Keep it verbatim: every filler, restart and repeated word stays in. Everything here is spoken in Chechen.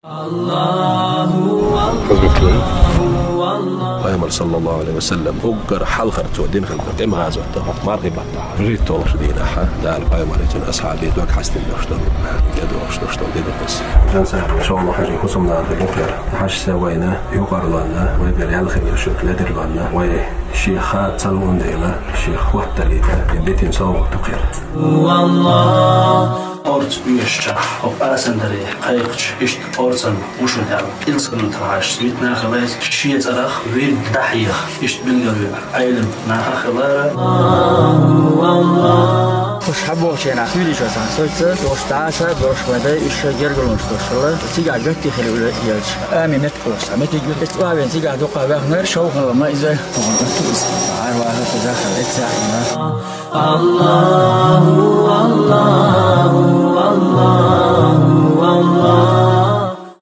Пайхамар, саллаллаху Ӏалайхи ва саллам, уггар хьалхара цо дина хилла тӀеман гӀазот да хӀокху мархий баттахь. Рит долуш дийнахь, Дала пайхамарий, цуьнан асхьабий дог хьаьстина долуш долу, де дохуш долуш долу де ду хаза. Жан сахьаб, шолгӀа хьажий хӀусамнана хилла бу кхера. Хьаьжча вайна юкъарлонна, вай бер ял хир йолуш ледарлонна, вай шех хада ца луун дела, шех хӀотталийта, битина совгӀат ду кхера. Орца оьшучохь, хӀокху Асандаре кхайкхича, иштта орцан гуш ву аьлла, кӀел санна тахьаш витина хилла иза, шен цӀарах вирд дӀахьеха, иштта билгалвина Ӏелам нахах хилара. Уьш хьаболчу хенахь суьйлийчо цхьаьна соьца, уьш дӀаса, уьш вайн дай, уьш шайн гергарлонаш долуш хилла, цигахь гатде хилла уьш елча. Амин меттиг кхоьссу, меттиг ю. Иза цӀа а веана цигахь дукха ваьхнера, шовханал ма иза. ГӀар ваха кхузахь, эццахь а. Аллаху, Аллаху, Аллаху, Аллаху.